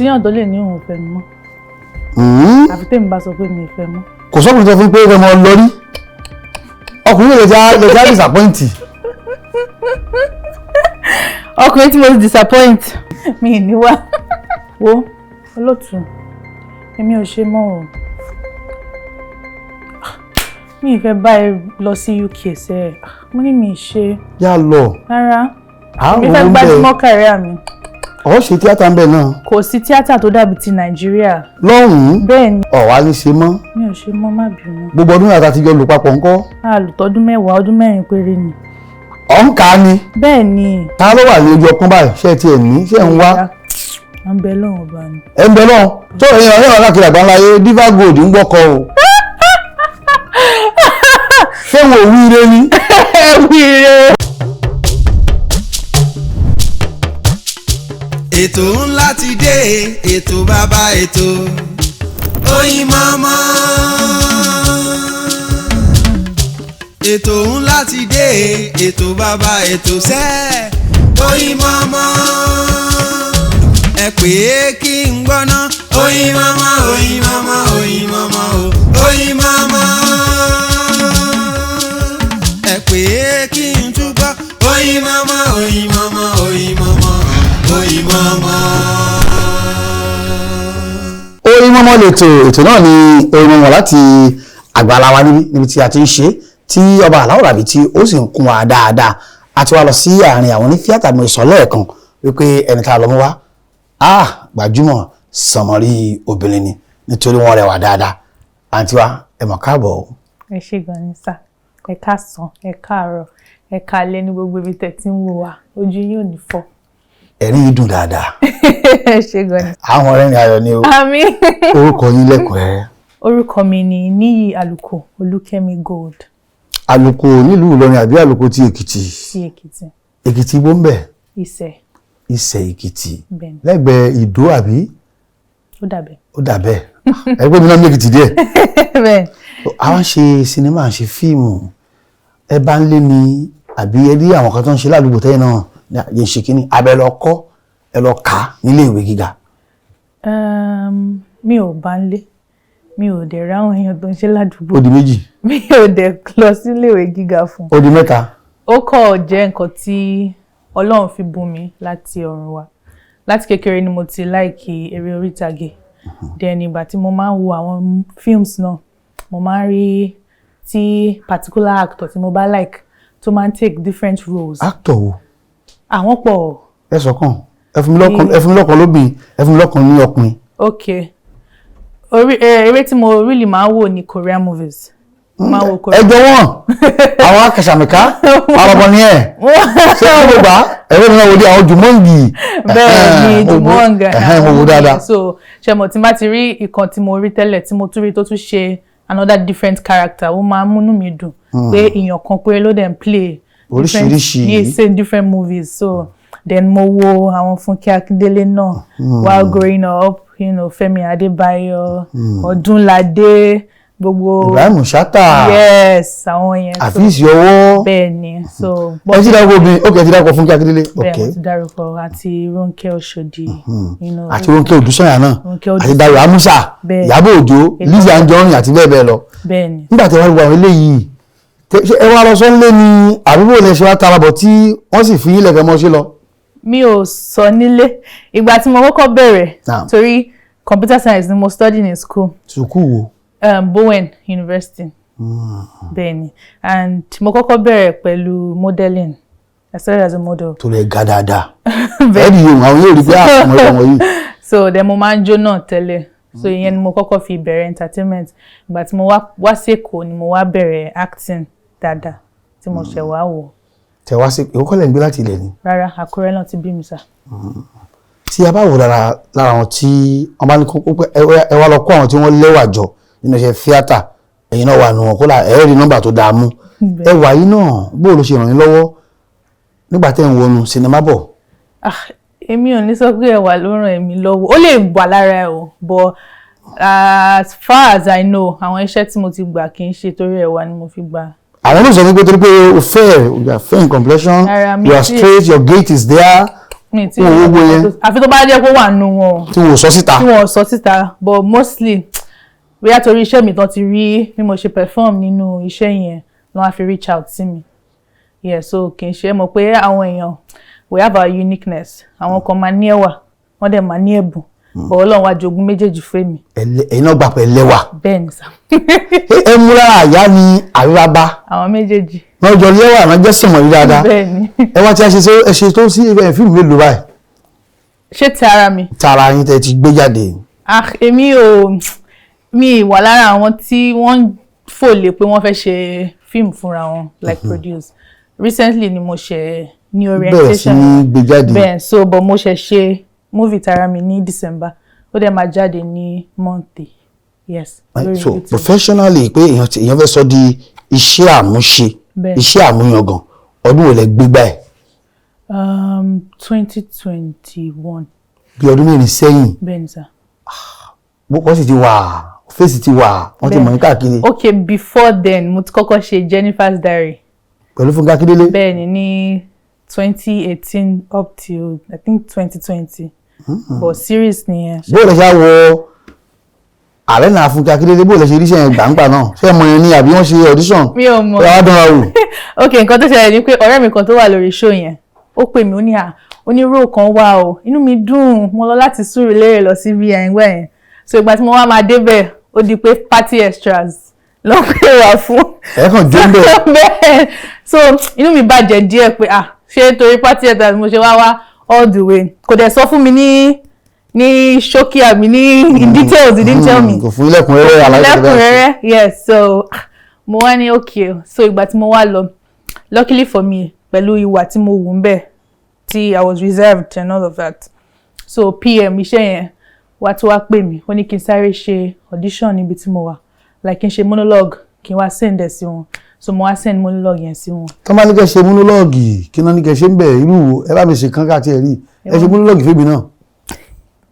Síyàn tó lè ní òun ò fẹ́ mi mọ́, àfi tèmi bá sọ pé mi ò fẹ́ mọ́. Kò sọ́kùnrin tó fún pé ẹ mọ lọ rí, ọkùnrin lè já disappoint. Ọkùnrin tí mo ti disappoint, mi ì ní wá. Wo, olóòtú, èmi ò ṣe mọ́ o. Mi ì fẹ́ bá ẹ lọ sí UK sẹ́ ẹ̀. Mo ní mi ì ṣe. Yá lọ. Rárá. À Mi ń fẹ́ wo gbájúmọ́ bẹ́ẹ̀. Career mi. Ọ̀ ṣe tíátà ń bẹ̀ náà. Kò sí tíátà tó dàbí ti Nàìjíríà. Lọ́hùn-ún. Bẹ́ẹ̀ ni. Ọ̀ wá ní ṣe mọ́? Mi ò ṣe mọ́, má bínú. Gbogbo ọdún yàtọ̀ àtijọ́ lò papọ̀ ńkọ́? A lò tọdún 10, ọdún 4 péré ni. Ọ̀ ń kà á ni. Bẹ́ẹ̀ ni. Ta ló wà ní ojú ọpọ́n báyìí? Ṣé ẹ tiẹ̀ ní? Ṣé ẹ ń wá? À ń bẹ lọ́wọ́ ọba ni. Ẹ ń bẹ náà tó ẹ̀yin ọ̀rẹ́ wa káàkiri àgbáńlá ayé, Diva Gold ń gbọ́kọ o. Ṣé wọn ò wí ire ni? Ẹ wí ire. Ètò ńlá ti dé, ètò bàbá ètò, Oyinmomo. Ètò ńlá ti dé, ètò bàbá ètò sẹ́, Oyinmomo. Ẹ pè é kí n gbọ́ná. Oyinmomo, Oyinmomo, Oyinmomo o, Oyinmomo. Ẹ pè é kí n túbọ̀. Oyinmomo, Oyinmomo, Oyinmomo, Oyinmomo. Oyinmomo lètò, ètò náà ni Oyinmomo láti àgbàlá wa níbi níbi tí a ti ń ṣe, tí ọba aláwọ̀ ràbí tí ó sì ń kún wa dáadáa. A ti wá lọ sí àárín àwọn onífíàtà. Mo sọ lẹ́ẹ̀kan wípé ẹni tá a lọ mú wá a, gbajúmọ̀ sànmọ́rí obìnrin ni, nítorí wọ́n rẹwà dáadáa. Àǹtí wa, ẹ mọ̀ káàbọ̀ o. Ẹ ṣé gan ni sà. Ẹ káàsán, ẹ káàárọ̀, ẹ káalẹ́ ní gbogbo ibi tẹ̀ tí ń wò wá. Ojú yín ò ní fọ́. Ẹ̀rín yìí dùn dáadáa. Ẹ ṣé gan ni. Àwọn ọ̀rẹ́ mi ayọ̀ ni o. Àmín. Orúkọ yín lẹ́kùnrẹ́rẹ́? Orúkọ mi ni Níyì Àlùkò Olúkẹ́mi Gold. Àlùkò nílùú Ìlọrin àbí Àlùkò ti Èkìtì? Sí Èkìtì. Èkìtì ibo ń bẹ̀? Ìsẹ̀. Ìsẹ̀ Èkìtì. Bẹ́ẹ̀ ni. Lẹ́gbẹ̀ẹ́ Ìdó, àbí? Ó dàbẹ̀. Ó dà bẹ́ẹ̀. Ẹgbẹ́ mi náà ní Èkìtì díẹ̀. Bẹ́ẹ̀. Àwọn ṣe sinimá, ṣe fíìmù, ẹ bá ń lé ní àbí ẹ rí àwọn kan tó ń ṣe ládùúgbò tẹ́yìn náà yẹn ṣe kínní, abẹ lọ kọ́, ẹ lọ kà á nílé ìwé gíga? Mi ò bá ń lé, mi ò dẹ̀ ráwọn èèyàn tó ń ṣe ládùúgbò. Ó di méjì. Mi ò dẹ̀ lọ síléèwé gíga fún. Ó di mẹ́ta. Ó kọ̀ jẹ́ nǹkan tí Ọlọ́run fi bùn mi láti ọ̀run wá. Láti kékeré ni mo ti like eré orí ìtàgé. Then ìgbà tí mo máa ń wo àwọn films náà, mo máa ń rí tí particular actor tí mo bá like tó máa ń take different roles. Actor wo? Àwọn pọ̀. Ẹ sọ kàn, ẹ fún mi lọ́kàn, ẹ fún mi lọ́kàn lóbìn, ẹ fún mi lọ́kàn ní ọkùnrin. Ok, orí eré tí mo really máa ń wò ní Korean movies. Mo máa ń wo Ẹ Korean. jọ wọn àwọn akẹsàmìká àwọn ọmọ ni ẹ ṣé kí ló gbà ẹ̀rọ mi náà wò di àwọn Jumanji. Bẹ́ẹ̀ ni, Jumanji. Mo wò dáadáa. So ṣe mo tí n bá ti rí ìkan tí mo rí tẹ́lẹ̀, tí mo tún rí tó tún ṣe another different character, ó máa ń múnú mi dùn pé èèyàn kan péré ló dẹ̀ ń play different- Oríṣiríṣi. ní same different movies. So then mo wo àwọn Fúnkẹ́ Akíndélé náà while growing up, Fẹ́mi Adébáyọ̀, Ọdúnládé, gbogbo Ibrahim Chatta. Yes, àwọn yẹn. So Àfíìsì ọwọ́. Bẹ́ẹ̀ ni, so Ẹ ti dárúkọ obìnrin, ok, ẹ ti dárúkọ Fúnkẹ́ Akíndélé. Bẹ́ẹ̀, Ok. mo ti dárúkọ àti Rónkẹ́ Òṣòdì. Àti Rónkẹ́ Odúsànyà náà. Rónkẹ́ Àti Odúsànyà. Dayọ̀ Amusa. Bẹ́ẹ̀. Ìyábọ̀ Òjó. Lizzy Anjorin àti bẹ́ẹ̀ bẹ́ẹ̀ lọ. Bẹ́ẹ̀ ni. Nígbà tí wọ́n wọ àwọn eléyìí, ṣé ẹ wá lọ sọ́nlé ni àbúrò lẹ ṣe wá tarabọ̀ tí wọ́n sì fi yín lẹ̀kẹ́ mọ́ sí lọ? Mi ò sọ nílé. Ìgbà tí mo kọ́kọ́ bẹ̀rẹ̀, torí computer science ni mo study ní school. Sùkúù wo? Bowen University. Bẹ́ẹ̀ ni, and mo kọ́kọ́ bẹ̀rẹ̀ pẹ̀lú modeling. I started as a model. Torí ẹ ga dáadáa, ẹ rí ohun àwọn yóò rí pé àwọn ọmọ yìí. So then mo máa ń jó náà tẹ́lẹ̀, so ìyẹn ni mo kọ́kọ́ fi bẹ̀rẹ̀ entertainment. Ìgbà tí mo wá wá sí Èkó ni mo wá bẹ̀rẹ̀ acting dáadáa tí mo ṣẹ̀ wá wò. Tẹ wá sí Èkó kọ́lẹ̀ ń gbé láti ilẹ̀ ni? Rárá, Àkúrẹ́ náà ti bí mi sà. Tí a bá wò lára lára àwọn tí wọ́n bá ní kó pé ẹ wá lọ kó àwọn tí wọ́n lẹ́wà jọ nínú iṣẹ́ tíátà, ẹ̀yin náà wà nù wọn, kódà ẹ rí nọ́mbà tó dáa mú. Ẹwà yìí náà, bó ló ṣe ràn yín lọ́wọ́ nígbà tẹ́ ń wọnú sinimá bọ̀? Ah, èmi ò ní sọ pé ẹwà ló ràn èmi lọ́wọ́. Ó lè wà lára ẹ o, but as far as I know, àwọn iṣẹ́ tí mo ti gbà, kì í ṣe torí ẹwà ni mo fi gbà. Àwọn ló sọ fún pé torí pé o fair, you are fair in complexion. Rárá, mi You are straight, your gait is there. Mi tí Wọn ò gbogbo yẹn. Àfi tó bá jẹ́ kó wà nù wọn Tí wọn ò sọ síta. Tí wọn ò sọ síta, but mostly bóyá torí iṣẹ́ mi tán ti rí bí mo ṣe perform nínú iṣẹ́ yẹn ló wá fi reach out sí mi. Yeah, so kì í ṣe mọ̀ pé àwọn èèyàn, we have our uniqueness. Àwọn kan máa ní ẹwà, wọ́n dẹ̀ máa ní ẹ̀bùn, but Ọlọ́run wá jogún méjèèjì fún mi. Ẹ̀yin náà gbà pé lẹ́wà. Bẹ́ẹ̀ ni sà. Ẹ mú lára àyá ni àríwá. Àwọn méjèèjì. Wọ́n jọ lẹ́wà náà, jẹ́ sọ̀mọ̀ yìí dáadáa. Bẹ́ẹ̀ ni. Ẹ wá tí a ṣe tó, ẹ ṣe tó sí ẹ fíìmù mélòó báyìí? Ṣé ti ara mi? Tara yín tẹ́ ti gbé jáde. Ah, èmi ò, mi wà lára àwọn tí wọ́n ń fò lè pé wọ́n fẹ́ ṣe fíìmù fúnra wọn, like produce. Recently ni mo ṣe ní Bẹ̀rẹ̀ sí orientation. ní gbé jáde. Bẹ́ẹ̀, so but mo ṣe ṣe movie tara mi ní December, ó dẹ̀ máa jáde ní month, yes, lórí So YouTube. professionally, pé èèyàn fẹ́ sọ di iṣẹ́ àmúṣe, iṣẹ́ àmúyangàn, ọdún wo lẹ gbégbá ẹ̀? 2021. Bí ọdún 4 sẹ́yìn. Bẹ́ẹ̀ ni sà. Bókọ́ sì ti wà, fèsì ti wà, wọ́n ti mọ̀ ní káàkiri. Okay, before then mo ti kọ́kọ́ ṣe Jennifer's Diary. Pẹ̀lú Fúnkẹ́ Akíndélé. Bẹ́ẹ̀ ni, ní 2018 up till I think 2020, but series nìyẹn. Bó lẹ ṣe á wọ arena Fúnkẹ́ Akíndélé, bó lẹ ṣe ríṣẹ́ yẹn gbàǹgbà náà? Ṣé ẹ mọ̀ yẹn ni àbí wọ́n ṣe audition? Mi ò mọ̀. Ẹ wá dánra wò. Ok, nǹkan tó ṣẹlẹ̀ ni pé ọ̀rẹ́ mi kan tó wà lórí show yẹn, ó pè mí, ó ní à, ó ní role kan wà o. Inú mi dùn, mo lọ láti Sùúrùlérè lọ sí VI ìgbà yẹn. So ìgbà tí mo wá máa débẹ̀, ó di pé party extras ló pè wá fún. Ẹ kàn jó ń bẹ̀. Bẹ́ẹ̀, so inú mi bàjẹ́ díẹ̀ pé ah, ṣé torí party extras mo ṣe wá wá all the way? Kò dẹ̀ sọ fún mi ní ṣókí àbí ní in details, he didn't tell me. Kò fún ilẹ̀kùnrẹ́rẹ́ àlàyé tó bẹ́ẹ̀. Lẹ́kùnrẹ́rẹ́, yes. So ah, mo wá ní okay. So ìgbà tí mo wá lọ, luckily for me, pẹ̀lú ìwà tí mo wù ń bẹ̀, tí I was reserved and all of that, so PM iṣẹ́ yẹn wá tó wá pè mí, ó ní kí n sáré ṣe audition níbi tí mo wà, like kí n ṣe monologue, kí n wá send ẹ̀ sí wọn. So mo wá send monologue yẹn sí wọn. Tọ́ bá ní kẹ́ ṣe monologue, kí náà ní kẹ́ ṣe ń bẹ̀? Irú wo? Ẹ bá mi ṣe kán ká tiẹ̀ rí ẹ ṣe monologue fèmí náà.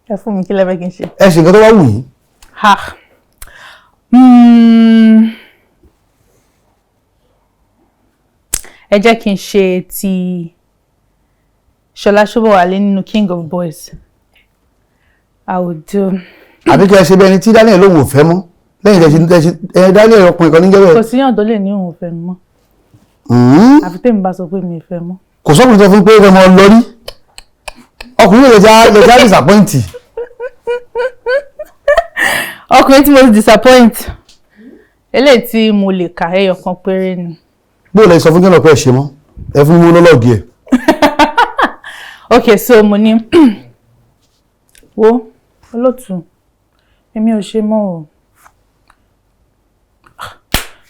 Ẹ fún mi, kí lẹ fẹ́ kí n ṣe? Ẹ ṣe nǹkan tó bá wù yín. Ha. Ẹ jẹ́ kí n ṣe ti Ṣọlá Ṣóbọ̀wálé nínú King of Boys. I would do. Àbí kẹ́ ẹ ṣe bí ẹni tí Daniel lòun ò fẹ́ mọ́ lẹ́yìn tẹ́ ṣe ẹ Daniel, ọkùnrin kan níjẹ́ Kò bẹ́ẹ̀. síyàn tó lè ní òun ò fẹ́ mi mọ́. Àfi tèmi bá sọ pé mi ò fẹ́ mọ́. Kò sọ́kùnrin tó fún pé ẹ mọ lọ rí, ọkùnrin lè já disappoint. Ọkùnrin tí mo ti disappoint, eléyìí tí mo lè kà, ẹyọ kan péré ni. Bó lẹ sọ fún kí ọ̀pẹ ṣe mọ́, ẹ fún monologue ẹ. Ok, so mo ní, wo olótù, èmi ò ṣe mọ́ o.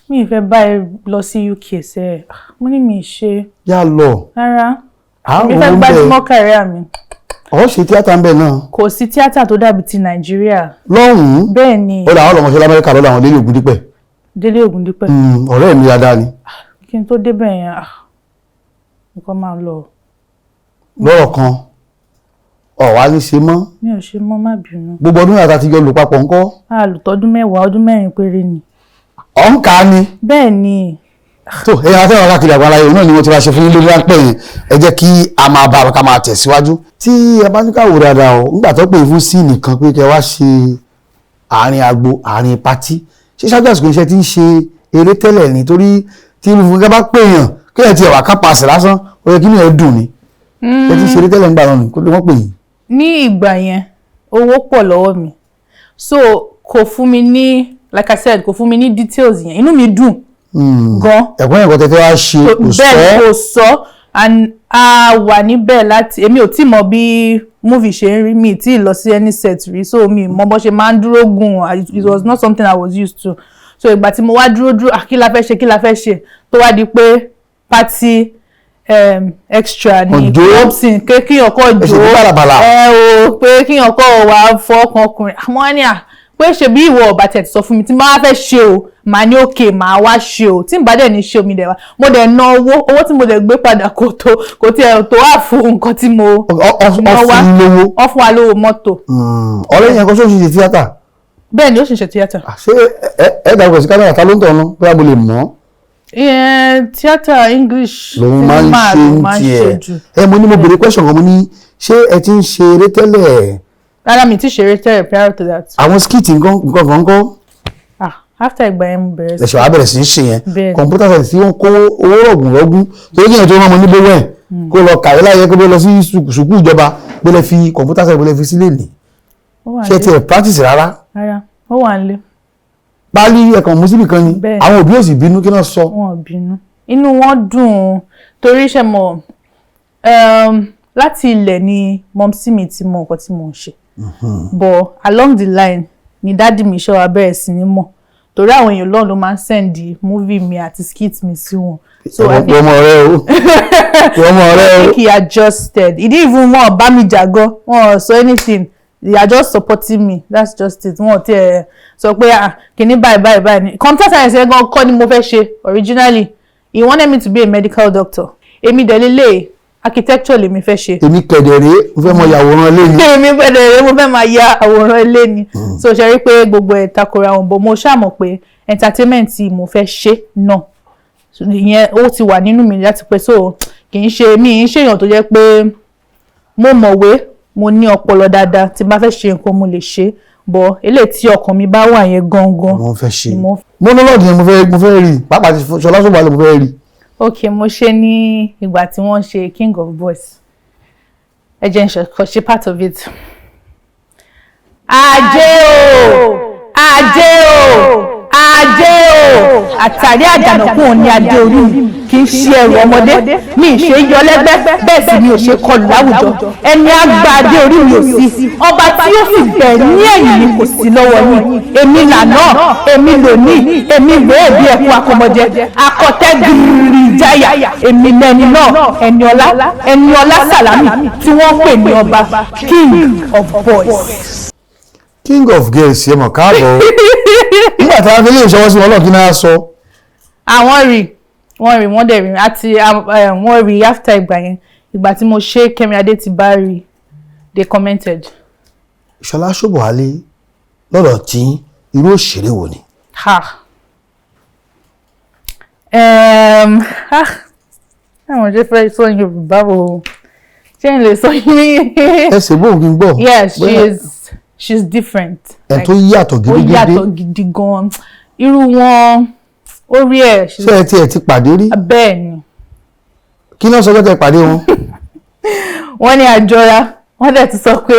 Mi ì fẹ́ bá ẹ lọ sí UK ṣe ẹ. Mo ní mi ì ṣe. Yá lọ. Rárá. Àwọn Èmi fẹ́ ń bẹ. gbájúmọ́ career mi. Ọ̀ ṣe tíátà ń bẹ náà. Kò sí tíátà tó dàbí ti Nàìjíríà. Lọ́hùn-ún. Bẹ́ẹ̀ ni. Ó dà, àwọn ọlọmọṣẹ́ lamẹ́ríkà lọ́dọ̀ àwọn Délé Ògúndípẹ̀. Délé Ògúndípẹ̀. Ọ̀rẹ́ mi dáadáa ni. Kí n tó débẹ̀ yẹn, ah, nǹkan máa lọ. Lọ́rọ̀ kan, ọ̀wá ní ṣe mọ́. Mi ò ṣe mọ́, má bínú. Gbogbo ọdún yàtọ̀ àtijọ́ lò papọ̀ ńkọ́? A lò tọdún 10, ọdún 4 péré ni. Ọ̀ ń kà á ni. Bẹ́ẹ̀ ni. Tó ẹ̀yà afẹ́ràn káàkiri àgbáńlá yìí náà ni wọ́n ti wá ṣe fún yín lórí ráńpẹ́ yẹn. Ẹ jẹ́ kí a máa bá ká máa tẹ̀síwájú. Tí ẹ bá ní ká wò dáadáa o, nígbà tó pè fún scene kan pé kẹ wá ṣe àárín agbo, àárín party, ṣé ṣáájú àsìkò iṣẹ́ tí ń ṣe eré tẹ́lẹ̀ ni? Torí tí irú fúnkẹ́ bá pèèyàn, kéèyàn ti ẹ̀wà kápasẹ̀ lásán, ó yẹ kí ni ẹ̀ dùn ni. Ṣé tí ń ṣe eré tẹ́lẹ̀ ńgbà náà ni kó ló wọ́n pè yín? Ní ìgbà yẹn, owó pọ̀ lọ́wọ́ mi, so kò fún mi ní, like I said, kò fún mi ní details yẹn. Inú mi dùn gan. Ẹ̀kọ́ ẹ̀kọ́ tẹ́tẹ́ wá ṣe kò sọ. Bẹ́ẹ̀, kò sọ. And a wà níbẹ̀ láti, èmi ò tí mọ bí movie ṣe ń rí, mi tí lọ sí any set rí, so mi mọ bó ṣe máa ń dúró gùn. It was not something I was used to. So ìgbà tí mo wá dúró dúró, ah, kí la fẹ́ ṣe, kí la fẹ́ ṣe, tó wá di pé party extra ni. Ọjọ́. Thompson pé kíyàn kọ́ Ẹ ṣe jó. bí bàlàbàlà. Ẹ o, pé kíyàn kọ́ wà fọ́ọ̀kan ọkùnrin. Àmọ́ wá ní à pé ṣe bí ìwọ ọba tẹ̀ ti sọ fún mi, tí n bá wá fẹ́ ṣe o, màá ní òkè, màá wá ṣe o. Tí n bá dẹ̀ ní ṣe omi dẹ̀ wá, mo dẹ̀ ná owó, owó tí mo dẹ̀ gbé padà kò tó, kò tiẹ̀ tó wà fún nǹkan tí mo ná wá. Ọ fún lówó. Wọ́n fún wa lówó mọ́tò. Ọ̀rẹ́ yẹn kọ́ sóṣì ṣe tíátà? Bẹ́ẹ̀ ni, ó sì ṣe tíátà. Ṣé ẹ dàgbà sí kámẹ́rà, ta ló ń tọ̀nà, bóyá mo lè mọ̀ ọ́? Ìyẹn tíátà English. Lòun máa ń Cinema ṣe ló ń máa ń ṣe tiẹ̀ jù. Ẹ mo ní mo béèrè question kan, mo ní Ṣé ẹ ti ń ṣe eré tẹ́lẹ̀? Rárá, mi ti ṣeré tẹ́lẹ̀ prior to that. Àwọn skit nǹkan nǹkan kan kọ́? Ah, after ìgbà yẹn mo bẹ̀rẹ̀ sí. Lẹ̀ṣẹ̀ wàá bẹ̀rẹ̀ sí í ṣe yẹn? Bẹ́ẹ̀ni. Computer science tí wọ́n kó owó rọ̀gùn rọ́gùn torí kí èèyàn tó rán ọmọ níbo wẹ̀ kó lọ kàwé láyé, kó lọ sí sùkúù ìjọba, bó lẹ fi computer science, bó lẹ fi sílé ní? Ó wà Ṣé nílé. tiẹ̀ practice rárá? Rárá, ó wà nílé. Pálí ẹ̀kan mú síbì kan ni? Bẹ́ẹ̀ni. Àwọn òbí ò sì bínú? Kí náà sọ? Wọn ò bínú, inú wọn dùn torí ṣe mọ̀, láti ilẹ̀ ni mumsy mi ti mọ nǹkan tí mò ń ṣe, but along the line ni daddy mi ṣe wá bẹ̀rẹ̀ sí ní mọ̀, torí àwọn èèyàn lọ́ọ̀ ló máa ń send movie mi àti skit mi sí wọn. So I think Ọmọ rẹ o, ọmọ rẹ I o. think he adjusted. He didn't even, wọn bá mi jà gan, wọn ò sọ anything. They are just supporting me, that's just it. Wọn ò tiẹ̀ sọ pé, ah, kìíní báyìí báyìí báyìí ni. Computer science yẹn gan kọ́ ni mo fẹ́ ṣe originally. He wanted me to be a medical doctor. Èmi dẹ̀ lélẹ̀, architecture lèmi fẹ́ ṣe. Èmi kẹ̀dẹ̀ rèé, mo fẹ́ mọ yàwòrán ilé ni. Èmi pẹ̀lẹ́, mo fẹ́ máa ya àwòrán ilé ni. So ṣe rí pé gbogbo ẹ̀ takora wọn, but mo ṣáà mọ̀ pé entertainment tí mo fẹ́ ṣe náà. So, ìyẹn ó ti wà nínú mi láti pẹ́, so kì í ṣe mi ń ṣèyàn tó jẹ́ pé mo mọ̀wé, mo ní ọpọlọ dáadáa. Tí n bá fẹ́ ṣe nǹkan, mo lè ṣe, but eléyìí tí ọkàn mi bá wà yẹn gangan Mo fẹ́ ṣe ni mo monologue yẹn, mo fẹ́ rí, pàápàá ti Ṣọlá Ṣóbọ̀wálé, mo fẹ́ rí. Ok, mo ṣe ní ìgbà tí wọ́n ṣe King of Boys. Ẹ jẹ́ n ṣe part of it. Ajé o, ajé o, ajé o, àtàrí àjànàkú òní adé orí mi kì í ṣe ẹrù ọmọdé, mi ì ṣe yọ lẹ́gbẹ́, bẹ́ẹ̀ sì mi ò ṣe kọlù láwùjọ. Ẹni àgbà adé orí mi ò sí, ọba tí ó sì bẹ̀ ní ẹ̀yìn mi kò sí lọ́wọ́ yìí. Èmi lànà, èmi lónìí, èmi rèé bí ẹkún akọmọjẹ akọtẹ gírí jáyà. Èmi lẹni náà, ẹni ọlá, ẹni ọlá Sàlámì tí wọ́n pè ní ọba, King of Boys. King of Girls, ẹ mọ̀ káàbọ̀. Nígbà tí wọ́n fi lè ṣọwọ́ sí wọn lọ́ọ̀, kí náà sọ? Àwọn rí, wọ́n rí, wọ́n dẹ̀ rí àti wọ́n rí after ìgbà yẹn. Ìgbà tí mo ṣe, Kẹ́mi Adé ti bá rí, they commented. Ṣọlá Ṣóbọ̀wálé lọ́dọ̀ tí, irú òṣèré wo ni? Ha, ha, àwọn ṣe fẹ́ sọ Yorùbá o, ṣé n lè sọ yín? Ẹ ṣe bóun kí n gbọ́. Yes, she's different. Ẹ̀ tó yàtọ̀ Ó gidigidi. yàtọ̀ gidi gan. Irú wọn ó rí ẹ̀. Ṣé ẹ tiẹ̀ ti pàdé rí? Bẹ́ẹ̀ ni. Kí náà sọ pé tẹ pàdé wọn? Wọ́n ní àjọra, wọ́n dẹ̀ ti sọ pé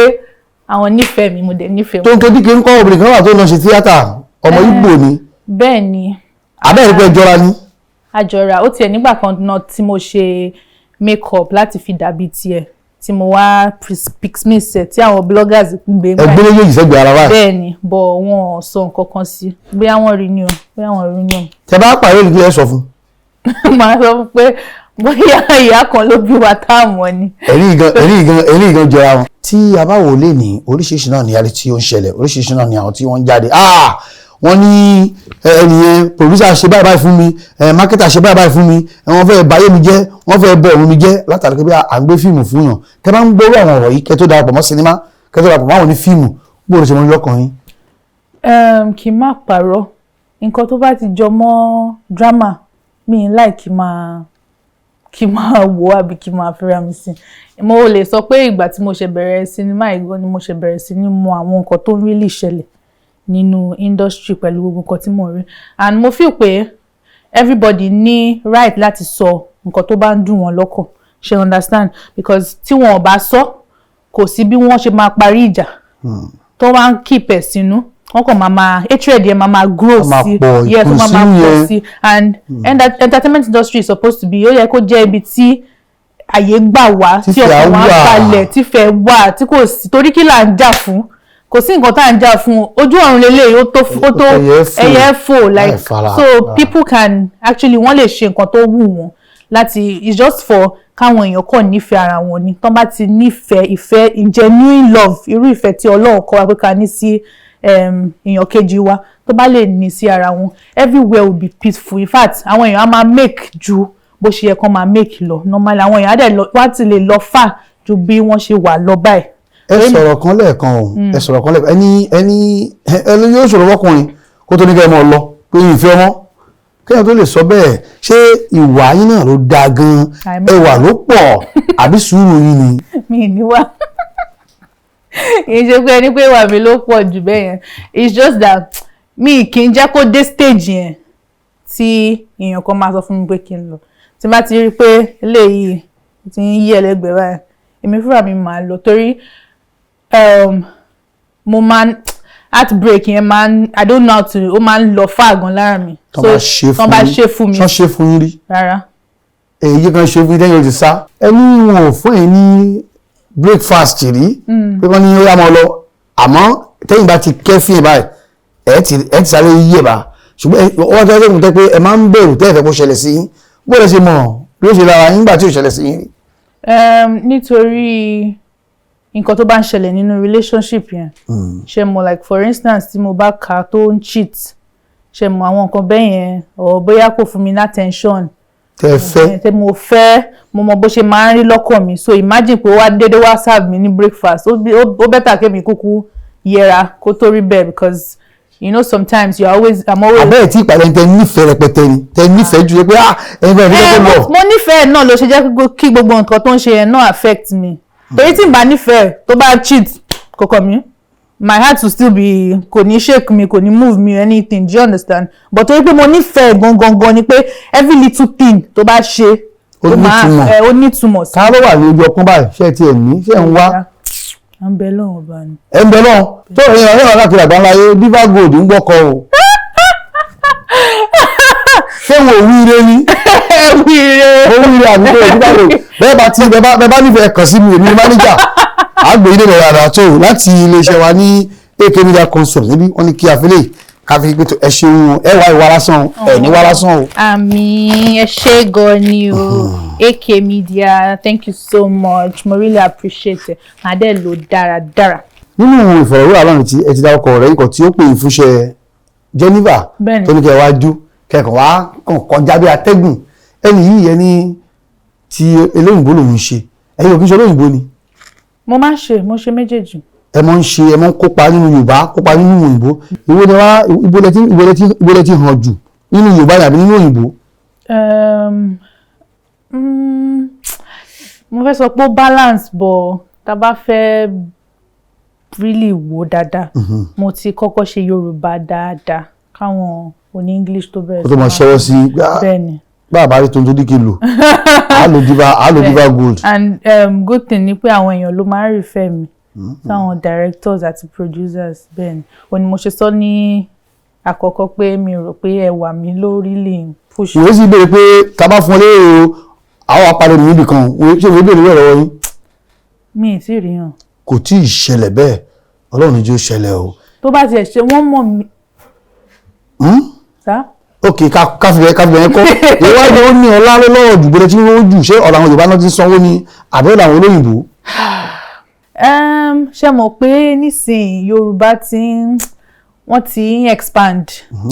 àwọn nífẹ̀ẹ́ mi, mo dẹ̀ nífẹ̀ẹ́ Tó wọn. ń kékeré ń kọ́, obìnrin kan wà tó ń lọ ṣe tíátà, ọmọ Ìgbò ni. Bẹ́ẹ̀ ni. Abẹ́rẹ́ pé jọra ni. Àjọra. Ó tiẹ̀ nígbà kan náà tí mo ṣe make up láti fi dàbí tiẹ̀, tí mo wá pixmix ẹ̀, tí àwọn bloggers gbé gbà. Ẹgbẹ́ méjèèjì sẹ́gbẹ̀ẹ́ ara wa. Bẹ́ẹ̀ ni, but wọn ò sọ nǹkan kan sí. Bóyá wọ́n rí ni o, bóyá wọ́n rí ni o. Tẹ bá pàdé olùkí, ẹ sọ fún? Màá sọ fún pé bóyá ìyá kan ló bí wa táàmù ni. Ẹ̀rí ìgan, ẹ̀rí ìgan, ẹ̀rí ìgan jọra wọn. Tí a bá wò lé ní oríṣiríṣi náà ní ayé tí ó ń ṣẹlẹ̀, oríṣiríṣi náà ní àwọn tí wọ́n ń jáde, ah, wọ́n ní ẹnìyẹn producer ṣe báyìí báyìí fún mi, marketer ṣe báyìí báyìí fún mi, wọ́n fẹ́ bayé mi jẹ́, wọ́n fẹ́ bẹ̀ òun mi jẹ́, látàrí pé bí à ń gbé fíìmù fún yàn. Tẹ́ bá ń gbóró àwọn ọ̀rọ̀ yìí, kẹ́ tó darapọ̀ mọ́ sinimá, kẹ́ tó darapọ̀ mọ́ àwọn onífíìmù, gbọ́dọ̀ ṣe mọ́ lọ́kàn yín? Kì í má parọ́, nǹkan tó bá ti jọ mọ́ drama, mi ń láì kí máa wò àbí kí máa fẹ́ra mi sí. Mo lè sọ pé ìgbà tí mo ṣe bẹ̀rẹ̀ sinimá yìí gan ni mo ṣe bẹ̀rẹ̀ sí ní mọ àwọn nǹkan tó ń really ṣẹlẹ̀ nínú industry pẹ̀lú gbogbo nǹkan tí mò ń rí, and mo feel pé everybody ní right láti sọ nǹkan tó bá ń dùn wọ́n lọ́kàn, ṣe understand? Because tí wọn ò bá sọ, kò sí bí wọ́n ṣe máa parí ìjà. Tó bá ń keep ẹ̀ sínú, wọ́n kàn máa hatred yẹn máa grow Ó máa sí. pọ̀, Yes, ó máa ìkùnsínú pọ̀ yẹn. sí. And entertainment industry is supposed to be, ó yẹ kó jẹ́ ibi tí àyè gbà wá, tí Tífẹ̀ ọkàn wa á wà. balẹ̀, tífẹ̀ wà, tí kò sí torí kí là ń jà fún? Kò sí nǹkan tá à ń jà fún. Ojú ọ̀run lélẹ̀, ó tó, ó tó. Ẹyẹ fò. Ẹyẹ fò, like Láì fara. so people can actually, wọ́n lè ṣe nǹkan tó wù wọ́n láti, it's just for káwọn èèyàn kàn nífẹ̀ẹ́ ara wọn ni. Tán bá ti nífẹ̀ẹ́, ìfẹ́, genuine love, irú ìfẹ́ tí Ọlọ́run kọ́ wa pé ká ní sí èèyàn kejì wa, tó bá lè ní sí ara wọn, everywhere will be peaceful. In fact, àwọn èèyàn á máa make ju bó ṣe yẹ kán máa make lọ normally. Àwọn èèyàn á dẹ̀ lọ, wá ti lè lọ fà ju bí wọ́n ṣe wà lọ báyìí. Ẹ sọ̀rọ̀ kan lẹ́ẹ̀kan o, ẹ sọ̀rọ̀ kan lẹ́ẹ̀kan, ẹni yóò sọ̀rọ̀ wọ́kùnrin kó tó ní kẹ́ ẹ mọ̀ lọ pé ìfẹ́ ọmọ Kéèyàn tó lè sọ bẹ́ẹ̀, ṣé ìwà yín náà ló dáa gan-an, ẹwà ló pọ̀, àbí sùúrù yín ni? Mi níwà. Kì í ṣe pé ẹni pé ìwà mi ló pọ̀ jù bẹ́ẹ̀ yẹn. It's just that mi kì í jẹ́ kó dé stage yẹn tí èèyàn kan máa sọ fún mi pé kí n lọ. Tí n bá ti rí i pé eléyìí ti ń yí ẹlẹ́gbẹ̀ẹ́ báyìí, èmi fúnra mi máa lọ, torí mo máa ń heartbreak yẹn máa ń, I don't know how to, ó máa ń lọ far gan lára mi. Tọ́ bá ṣe Tọ́ bá ṣe fún mi. Tọ́ ṣe fún yín rí? Rárá. Èyí kan ṣe fún yín tẹ́yìn ó ti sá. Ẹni wọn ò fún yín ní breakfast rí, pé wọ́n ní ó yá máa lọ, àmọ́ tẹ́yìn bá ti kẹ́fín ẹ̀ báyìí, ẹ ti sáré yí ẹ̀ bá. Ṣùgbọ́n wọ́n tẹ́ tẹ́ tẹ́ pé ẹ máa ń bẹ̀rù tẹ́ ẹ fẹ́ kó ṣẹlẹ̀ sí yín, bó lẹ ṣe mọ̀ bí ó ṣe lára yín nígbà tí ò ṣẹlẹ̀ sí yín rí? Nítorí nǹkan tó bá ń ṣẹlẹ̀ nínú relationship yẹn, ṣe mo, like for instance, tí mo bá kà á tó ń cheat, ṣe mo, àwọn nǹkan bẹ́ẹ̀ yẹn, or bóyá kò fún mi ní attention tẹ́ ẹ fẹ́. Tẹ́ mo fẹ́, mo mọ bó ṣe máa ń rí lọ́kàn mi. So imagine pé ó wá dédé wá serve mi ní breakfast. Ó better kémi kúkú yẹra kó tó rí bẹ́ẹ̀, because you know sometimes you are always, I'm always. Àbẹ́ẹ̀ tí ìpàdé tẹ nífẹ̀ẹ́ rẹpẹtẹ ni, tẹ nífẹ̀ẹ́ ju pé ah, ẹ̀yin bẹ́ẹ̀ ní Eh, lọ́kọ̀ lọ. Mo nífẹ̀ẹ́ náà ló ṣe jẹ́ kí gbogbo nǹkan tó ń ṣe yẹn náà affect me, torí tí n bá nífẹ̀ẹ́, tó bá cheat, kò kàn mí. My heart will still be, kò ní shake me, kò ní move me anything, do you understand? But torí pé mo nífẹ̀ẹ́ gangan gan ni pé every little thing tó bá ṣe, Ó nítumọ̀. Ẹ, ó nítumọ̀ sí. Ká ló wà ní ojú ọpọ́n báyìí? Ṣé ẹ tiẹ̀ ní, ṣé ẹ ń wá? À ń bẹ lọ́wọ́ ọba ni. Ẹ ń bẹ náà tó ẹ̀yin ọ̀rẹ́ ọ̀rẹ́ káàkiri àgbáńlá ayé, Diva Gold ń gbọ́kọ o. Ṣé wọn ò wí ire ni? Ẹ wí ire. Ó wí ire àdúgbò Diva Gold. Bẹ́ẹ̀ bá ti bẹ́ẹ̀ bá nífẹ̀ẹ́ kàn sí mi, èmi ní mánéjà àgbè ilé rẹ̀ rárá tó láti iléeṣẹ́ wa ní AK Media Consult níbí. Wọ́n ní kí a fi lè ká fi pé tó, ẹ ṣeun, ẹ wá ìwà lásán o, ẹ ní wá lásán o. Àmín, ẹ ṣé gan ni o. AK Media, thank you so much, mo really appreciate it. Màá dẹ̀ lò dáradára. Nínú ìfọ̀rọ̀wérọ̀ aláàrùn tí ẹ ti dárúkọ rẹ̀, ikọ̀ tí ó pè é fúnṣẹ́ Geneva tó ní kẹ́ ẹ wá jó, kẹ́kọ̀ọ́ wá kàn kọjá bí atẹ́gùn, ẹni yìí yẹn ní ti olóyìnbó lòun ń ṣe. Ẹ̀yin ò kí ń ṣe olóyìnbó ni? Mo máa ń ṣe, mo ṣe méjèèjì. Ẹ mọ̀ ń ṣe, ẹ mọ̀ ń kópa nínú Yorùbá, kópa nínú òyìnbó. Ìwọ ni wá, ibo lẹ ti hàn jù, nínú Yorùbá tàbí nínú òyìnbó? Mo fẹ́ sọ pé ó balance, but tá a bá fẹ́ really wò dáadáa, mo ti kọ́kọ́ ṣe Yorùbá dáadáa káwọn oní English tó bẹ̀rẹ̀ Kó tó máa ṣẹ́wọ́ sí i. Bẹ́ẹ̀ni. Bá a bá rí tuntun díkì lò, á lò Diva Gold. And good thing ni pé àwọn èèyàn ló máa ń refer mi sáwọn directors àti producers. Bẹ́ẹ̀ni, òun ni mo ṣe sọ ní àkọ́kọ́ pé mi rò pé ẹwà mi ló really push. Ìwé sì béèrè pé tá a bá fún ọ lérò o, àwọn apalẹ̀ níbì kan. Ṣé ìwé béèrè lọ́wọ́ yín? Mi ì tí ì rí hàn. Kò tí ì ṣẹlẹ̀ bẹ́ẹ̀. Ọlọ́run ní jẹ́ ó ṣẹlẹ̀ o. Tó bá tiẹ̀ ṣe, wọ́n mọ̀ mí. Hmm? Sá. Ok, ká fi bẹ̀rẹ̀ kọ́ ìwádìí. Ó ní ọlá ló lọ́wọ́ jù bẹ́rẹ̀ tí wọ́n jù. Ṣé ọ̀rọ̀ àwọn Yorùbá náà ti sanwó ni, àbí ọ̀rọ̀ àwọn olóyìnbó? Ṣe mọ̀ pé nísìnyí Yorùbá ti ń, wọ́n ti ń expand.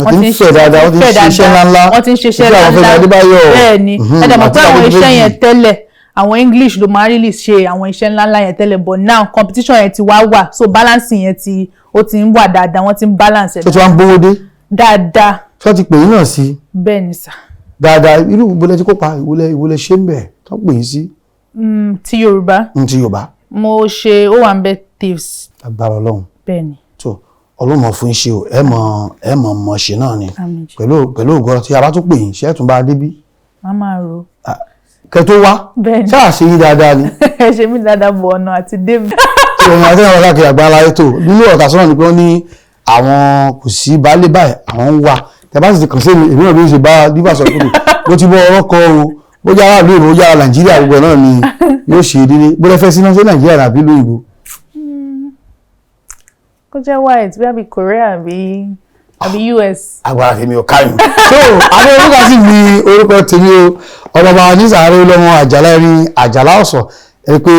Wọ́n ti ń fẹ̀ dáadáa, wọ́n ti ń ṣe iṣẹ́ ńláńlá. Wọ́n ti ń ṣe iṣẹ́ Iṣẹ́ àwọn Fẹ́mi ńláńlá. Adébáyọ̀. Bẹ́ẹ̀ ni. Ẹ dẹ̀ mọ̀ àti pé àwọn àwọn iṣẹ́ yẹn méjì. tẹ́lẹ̀, àwọn English ló máa ń really ṣe àwọn iṣẹ́ ńláńlá yẹn tẹ́lẹ̀, but now competition yẹn ti wá wà, so balancing yẹn ti, ó ti ń wà dáadáa, wọ́n ti ń balance ẹ̀ Tó ti wá ń gbówó dé. dáadáa. Tí wọ́n ti pè yín náà sí? Bẹ́ẹ̀ ni sà. Dáadáa. Irú ìbólẹ̀ tí kópa, ìwọlẹ̀ ṣé ń bẹ̀ tó pè yín sí? Ti Yorùbá? Ní ti Yorùbá. Mo ṣe Owambe Thieves. Agbára Ọlọ́run. Bẹ́ẹ̀ ni. Tó Ọlọ́run mọ̀ fún ṣe o, ẹ mọ̀ ṣe náà ni. Àmín. Pẹ̀lú ògo tí a bá tún pè yín, ṣé ẹ tún bá a débí? Má máa ro. Kẹ tó wá. Bẹ́ẹ̀ ni. Ṣáà ṣe yín dáadáa ni. Ẹ ṣe mí dáadáa bọ̀ ọ̀nà àti David. Ìròyìn àti àwọn káàkiri àgbáńlá ètò nínú ọ̀tà sọ́nà ni pé wọ́n ní àwọn kò sí baálé báyìí, àwọn ń wà. Tẹ bá sì ti kàn sí èmi, èmi náà bí ó ṣe bá Diva sọ̀rọ̀ pé bó ti bọ́ ọ̀rọ̀ kọ o, bó jẹ́ aráàlú ìlú, bó jẹ́ ará Nàìjíríà, gbogbo ẹ̀ náà ni yóò ṣe déédéé. Bó lẹ fẹ́ sí náà, ṣé Nàìjíríà àbí ìlú òyìnbó? Kó jẹ́ white, bí àbí Korea àbí US. Agbára tèmi ò káyùn so adé orúkọ sì fi orúkọ tèmi o, ọlọba nísàárẹ lọmọ Àjàlá ẹrin Àjàlá ọsàn. Ẹ pé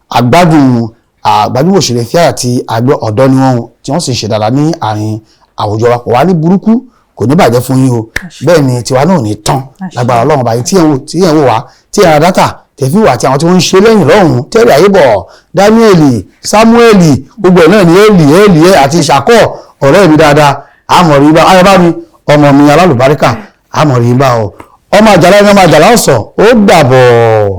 àgbádùn àgbájúmọ̀ òṣèré fíà àti àgbẹ̀ ọ̀dọ́ ni wọ́n, tí wọ́n sì ṣe dáadáa ní àárín àwùjọ wa. Kò wá ní burúkú, kò ní bàjẹ́ fún yín o. Bẹ́ẹ̀ ni tiwa náà ò ní tán lágbára Ọlọ́run báyìí. Tí ẹ̀ ń wò, tí ẹ̀ ń wò wá, tí ẹ̀ ra data tẹ̀fí wà, àti àwọn tí wọ́n ń ṣe lẹ́yìn lọ́hùn-ún, tẹ́rì àyébọ̀, Daniel, Samuel, gbogbo ẹ̀ náà ní Eli Eli àti Ìṣàkọ́ ọ̀rẹ́ mi dáadáa, àmọ̀ rí bá ayọ̀ bá mi, ọmọ mi alálùbáríkà. Àmọ̀rí bá ọ, ọmọ àjàlá ẹni, ọmọ àjàlá ọ̀sán. Ó dàbọ̀.